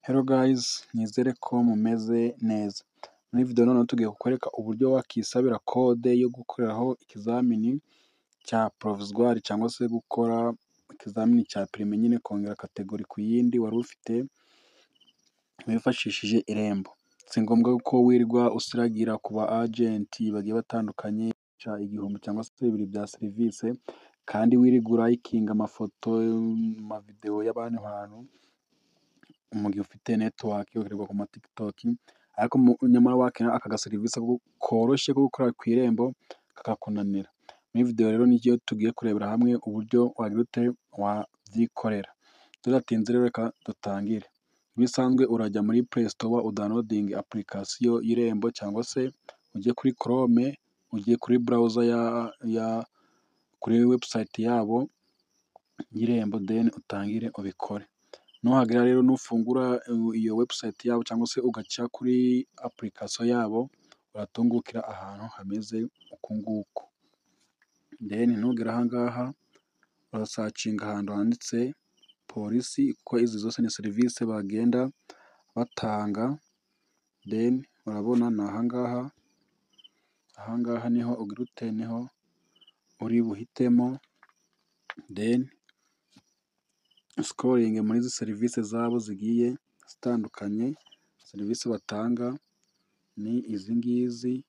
Hello guys, nizere ko mumeze neza. Muri video noneho tugiye kukwereka uburyo wakisabira kode yo gukoreraho ikizamini cya provisoire cyangwa se gukora ikizamini cya perimi nyine kongera category ku yindi wari ufite wifashishije Irembo. Si ngombwa ko wirirwa usiragira ku ba agenti bagiye batandukanye igihumbi cyangwa se bibiri bya serivisi, kandi wirirwa urayikinga amafoto, amavidewo y'abandi bantu mu gihe ufite network ukirirwa ku ma TikTok, ariko nyamara wakenera aka gaserivisi koroshye ko gukora ku Irembo kakakunanira. Muri video rero niyo tugiye kurebera hamwe uburyo wagira ute wabyikorera. Tudatinze rero reka dutangire. Ibisanzwe urajya muri Play Store udownloading application y'Irembo cyangwa se ujye kuri Chrome, ujye kuri browser ya kuri website yabo y'Irembo, then utangire ubikore. Nuhagera rero nufungura iyo website yabo cyangwa se ugaca kuri application yabo, uratungukira ahantu hameze uku nguku. Then nugera aha ngaha urasacinga ahantu handitse polisi, kuko izi zose ni serivisi bagenda batanga. Then urabona ni aha ngaha, aha ngaha niho ugira ute, niho uri buhitemo. Then uscrollinge muri izi serivisi zabo zigiye zitandukanye. Serivisi batanga ni izi ngizi,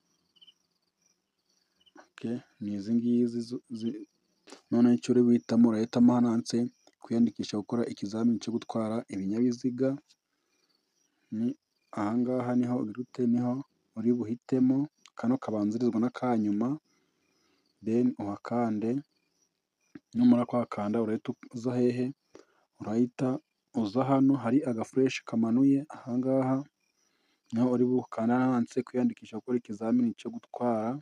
ni izi ngizi. Noneho icyo uri buhitamo, urahitamo hano handitse kwiyandikisha gukora ikizamini cyo gutwara ibinyabiziga. Ni aha ngaha niho ugira ute, niho uri buhitemo, kano kabanzirizwa n'akanyuma, then uhakande. Numara kuhakanda urahita uza hehe, urahita uza hano hari agafureshi kamanuye, aha ngaha niho uri bukande handitse kwiyandikisha gukora ikizamini cyo gutwara,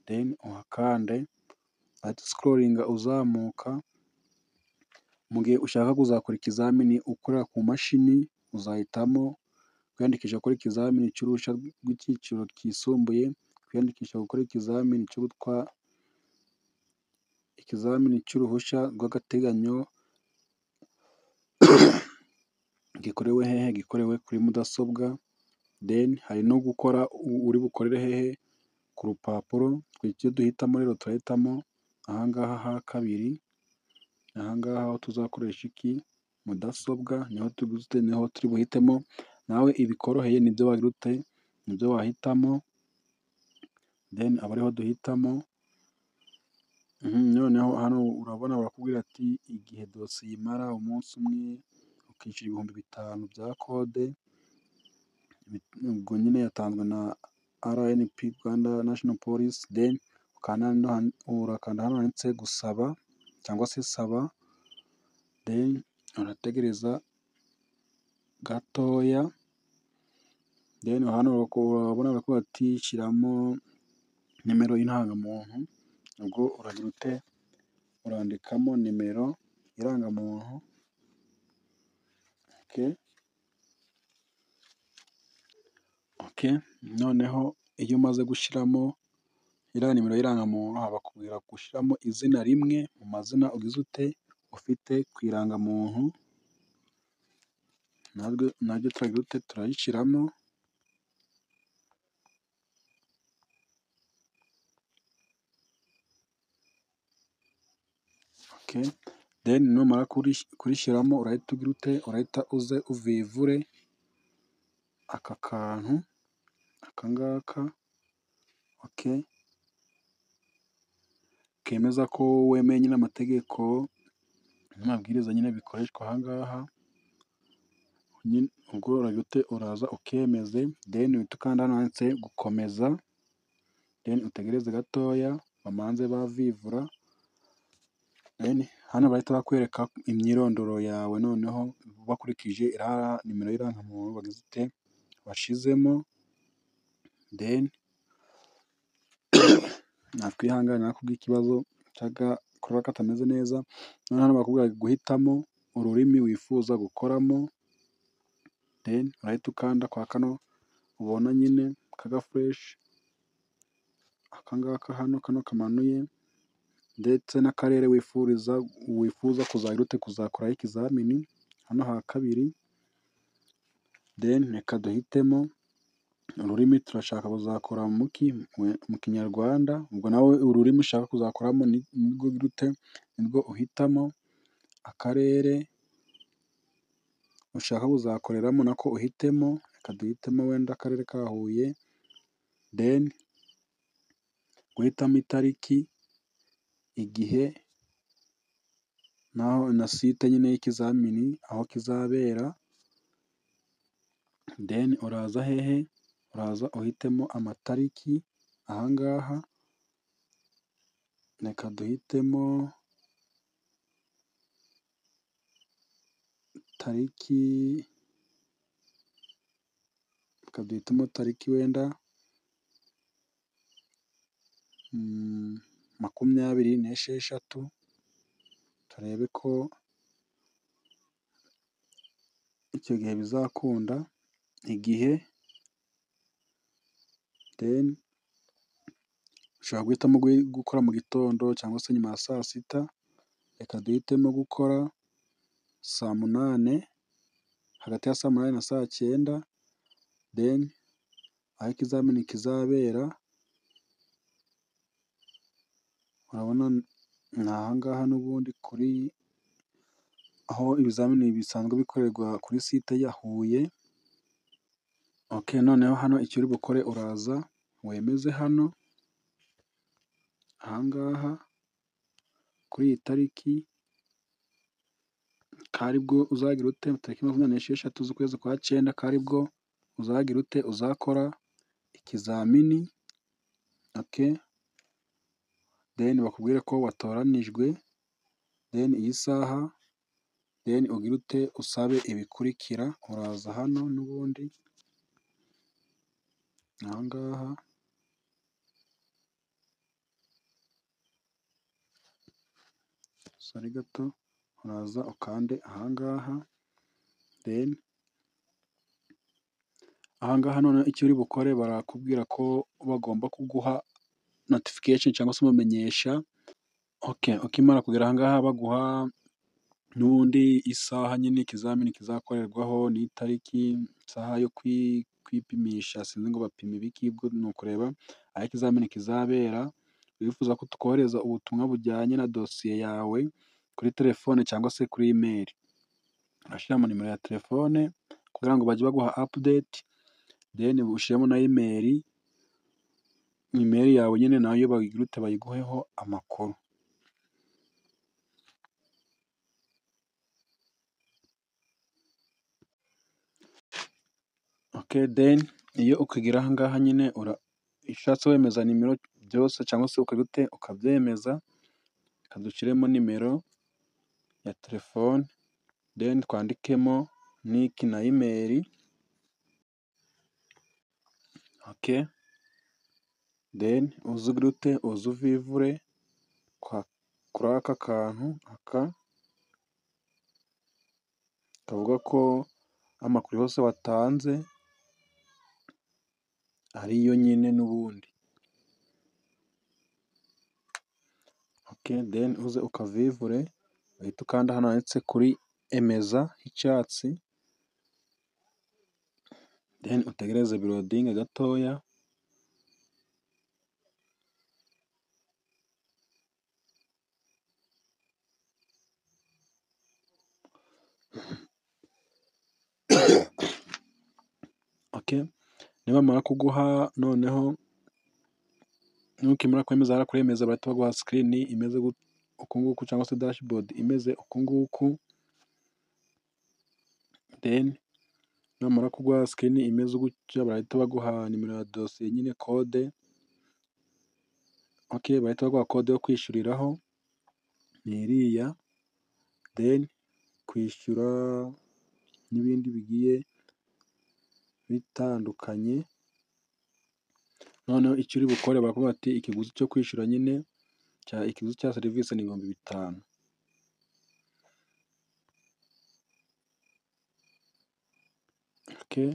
then uhakande. Urahita uscrollinga uzamuka. Mu gihe ushaka kuzakora ikizamini ukorera ku mashini, uzahitamo kwiyandikisha gukora ikizamini cy'uruhushya rw'icyiciro cyisumbuye, kwiyandikisha gukora ikizamini cyo gutwara, ikizamini cy'uruhushya rw'agateganyo gikorewe hehe, gikorewe kuri mudasobwa. Then hari no gukora uri bukorere hehe, ku rupapuro. Icyo duhitamo rero turahitamo aha ngaha ha kabiri, aha ngaha aho tuzakoresha iki, mudasobwa, niho niho turi buhitemo. Nawe ibikoroheye nibyo wagira ute, nibyo wahitamo, then aba ariho duhitamo. Noneho hano urabona barakubwira ati igihe dosiye imara umunsi umwe, ukishyura 5000 bya kode. Ubwo nyine yatanzwe na RNP, Rwanda National Police. Then urakanda hano handitse gusaba cyangwa se saba, then urategereza gatoya. Then hano urabona barakubwira ati shyiramo nimero y'indangamuntu, ubwo uragira ute, urandikamo nimero y'irangamuntu. Noneho iyo umaze gushyiramo iriya nimero y'irangamuntu, bakubwira gushyiramo izina rimwe mu mazina ugize ute ufite ku irangamuntu, naryo turagira ute, turayishyiramo. Then numara kurishyiramo urahita ugira ute, urahita uze uvivure aka kantu, aka ngaka, kemeza ko wemeye nyine amategeko n'amabwiriza nyine bikoreshwa aha ngaha. Ubwo uragira ute, uraza ukemeze, then uhita ukanda hano handitse gukomeza, then utegereze gatoya bamanze bavivura. Then hano bahita bakwereka imyirondoro yawe, noneho bakurikije iriya nimero y'irangamuntu wagize ute, washizemo. Then natwihanganira kubw'ikibazo cy'agakorora katameze neza. Noneho hano bakubwira guhitamo ururimi wifuza gukoramo, then urahita ukanda kwa kano ubona nyine k'agafureshi, aka ngaka hano kano kamanuye, ndetse n'akarere wifuza kuzagira ute, kuzakoraho ikizamini, hano ha kabiri. Then reka duhitemo ururimi turashaka kuzakora mu Kinyarwanda, ubwo nawe ururimi ushaka kuzakoramo nirwo ute nirwo uhitamo, akarere ushaka kuzakoreramo nako uhitemo, reka duhitemo wenda akarere ka Huye, then guhitamo itariki, igihe na site nyine y'ikizamini aho kizabera, then uraza hehe? Uraza uhitemo amatariki aha ngaha, reka duhitemo tariki, reka duhitemo tariki wenda 26, turebe ko icyo gihe bizakunda, igihe, then ushobora guhitamo gukora mu gitondo cyangwa se nyuma ya saa sita, reka duhitemo gukora saa 8, hagati ya saa 8 na saa 9, then aho ikizamini kizabera urabona ni aha ngaha n'ubundi kuri aho ibizamini bisanzwe bikorerwa kuri site ya Huye. Okay, noneho hano icyo uri bukore uraza wemeze hano aha ngaha kuri iyi tariki, karibwo uzagira ute, tariki 26 z'ukwezi kwa 9, karibwo uzagira ute, uzakora ikizamini. Okay, then bakubwire ko watoranijwe, then iyi saha, then ugire ute, usabe ibikurikira. Uraza hano n'ubundi aha ngaha, sorry gato, uraza ukande aha ngaha, then aha ngaha noneho icyo uri bukore barakubwira ko bagomba kuguha notification cyangwa se umumenyesha. Okay, ukimara kugera aha ngaha baguha n'ubundi isaha nyine ikizamini kizakorerwaho n'itariki, isaha yo kwipimisha, sinzi ngo bapima ibiki, ubwo ni ukureba aho ikizamini kizabera. Wifuza ko tukohereza ubutumwa bujyanye na dosiye yawe kuri telefone cyangwa se kuri email, urashyiramo nimero ya telefone kugira ngo bajye baguha update, then ushyiremo na email, email yawe nyine nayo bagire ute, bayiguheho amakuru. Okay, then iyo ukigera aha ngaha nyine ushatse wemeza nimero byose cyangwa se ukagira ute ukabyemeza, reka dushyiremo nimero ya telefone, then twandikemo niki na email. Okay, then uze ugire ute, uze uvivure kuri aka kantu aka kavuga ko amakuru yose watanze ariyo nyine n'ubundi. Okay, then uze ukavivure, uhite ukanda hano handitse kuri emeza h'icyatsi, then utegereze birodinge gatoya. Okay, nibamara kuguha noneho nukimara kwemeza hariya kuri emeza bahita baguha screen imeze uku nguku cyangwa se dashboard imeze uku nguku. Then nibamara kuguha screen imeze gutya barahita baguha nimero ya dosiye nyine kode. Okay, bahita baguha kode yo kwishyuriraho ni iriya, then kwishyura n'ibindi bigiye bitandukanye. Noneho icyo uri bukore barakuvuga ati ikiguzi cyo kwishyura nyine ikiguzi cya serivisi ni 5000. Okay,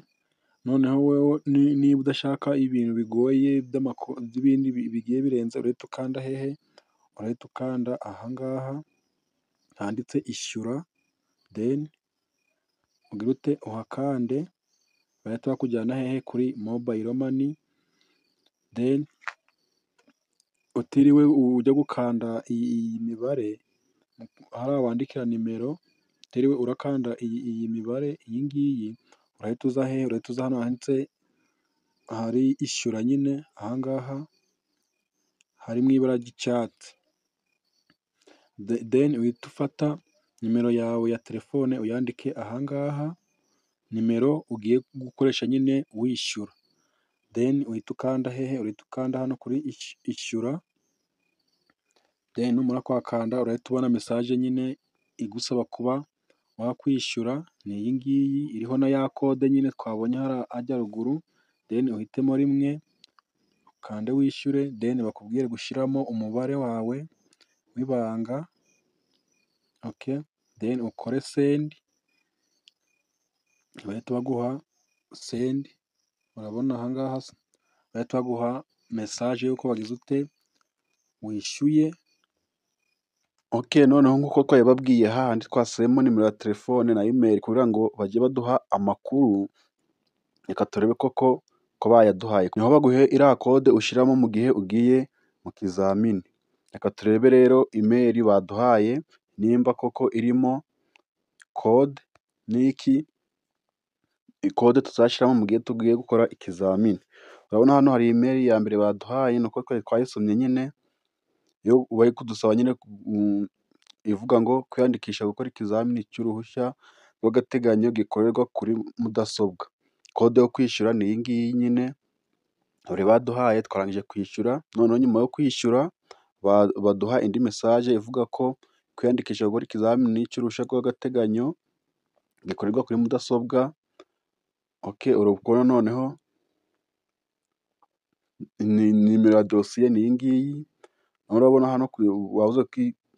noneho wowe niba udashaka ibintu bigoye by'ibindi bigiye birenze, urahita ukanda hehe? Urahita ukanda aha ngaha handitse ishyura, then ugire ute uhakande. Bahita bakujyana hehe? Kuri mobile money. Then utiriwe ujya gukanda iyi mibare hariya wandikira nimero, utiriwe urakanda iyi mibare iyi ngiyi, urahita uza hehe? Urahita uza hano handitse hari ishyura nyine, aha ngaha hari mu ibara ry'icyatsi. Then uhita ufata nimero yawe ya telefone uyandike aha ngaha, nimero ugiye gukoresha nyine wishyura. Then uhita ukanda hehe? Uhita ukanda hano kuri ishyura. Then numara kuhakanda urahita ubona message nyine igusaba kuba wakwishyura, ni iyi ngiyi iriho na ya code nyine twabonye hariya hajya ruguru. Then uhitemo rimwe ukande wishyure, then bakubwire gushyiramo umubare wawe w'ibanga. Okay, then ukore send, bahita baguha send. Urabona aha ngaha bahita baguha message y'uko wagize ute? Wishyuye. Okay, noneho nk'uko twabibabwiye hahandi twashyizemo nimero ya telefone na email kugira ngo bajye baduha amakuru, reka turebe koko ko bayaduhaye. Niho baguhe iriya code ushyiramo mu gihe ugiye mu kizamini. Reka turebe rero email baduhaye nimba koko irimo code n'iki, code tuzashyiramo mu gihe tugiye gukora ikizamini. Urabona hano hari email ya mbere baduhaye, ni uko twari twayisomye nyine, yo bari kudusaba nyine ivuga ngo kwiyandikisha gukora ikizamini cy'uruhushya rw'agateganyo gikorerwa kuri mudasobwa. Code yo kwishyura ni iyi ngiyi nyine bari baduhaye, twarangije kwishyura. Noneho nyuma yo kwishyura baduha indi message ivuga ko kwiyandikisha gukora ikizamini cy'uruhushya rw'agateganyo gikorerwa kuri mudasobwa. Okay, uri kubona noneho ni nimero ya dosiye ni iyi ngiyi. Urabona hano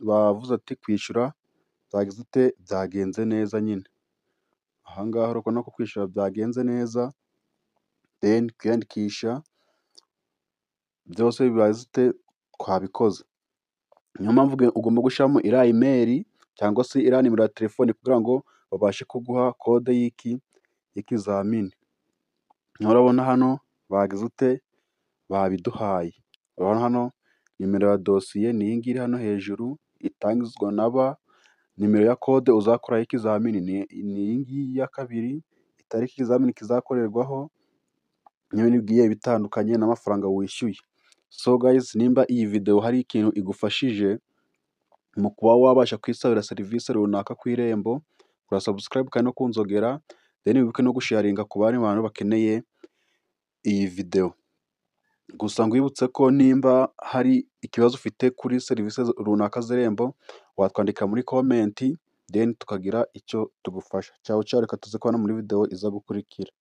bavuze ati kwishyura byagize ute? Byagenze neza nyine. Aha ngaha urabona ko kwishyura byagenze neza, then kwiyandikisha byose bibaye ute? Twabikoze. Niyo mpamvu ugomba gushyiramo iriya email cyangwa se iriya nimero ya telefone kugira ngo babashe kuguha code y'iki? Y'ikizamini. Urabona hano bagize ute? Babiduhaye. Urabona hano nimero ya dosiye ni iyi ngiyi iri hano hejuru itangizwa na B, nimero ya code uzakoraho ikizamini ni iyi ngiyi ya kabiri, itariki ikizamini kizakorerwaho n'ibindi bigiye bitandukanye n'amafaranga wishyuye. So guys, nimba iyi videwo hari ikintu igufashije mu kuba wabasha kwisabira serivisi runaka ku Irembo, kora subscribe kandi no kunzogera, then wibuke no gusharinga ku bandi bantu bakeneye iyi videwo. Gusa nkwibutse ko nimba hari ikibazo ufite kuri serivisi runaka z'Irembo, watwandika muri comment, then tukagira icyo tugufasha. Ciao ciao, reka tuze kubona muri videwo iza gukurikira.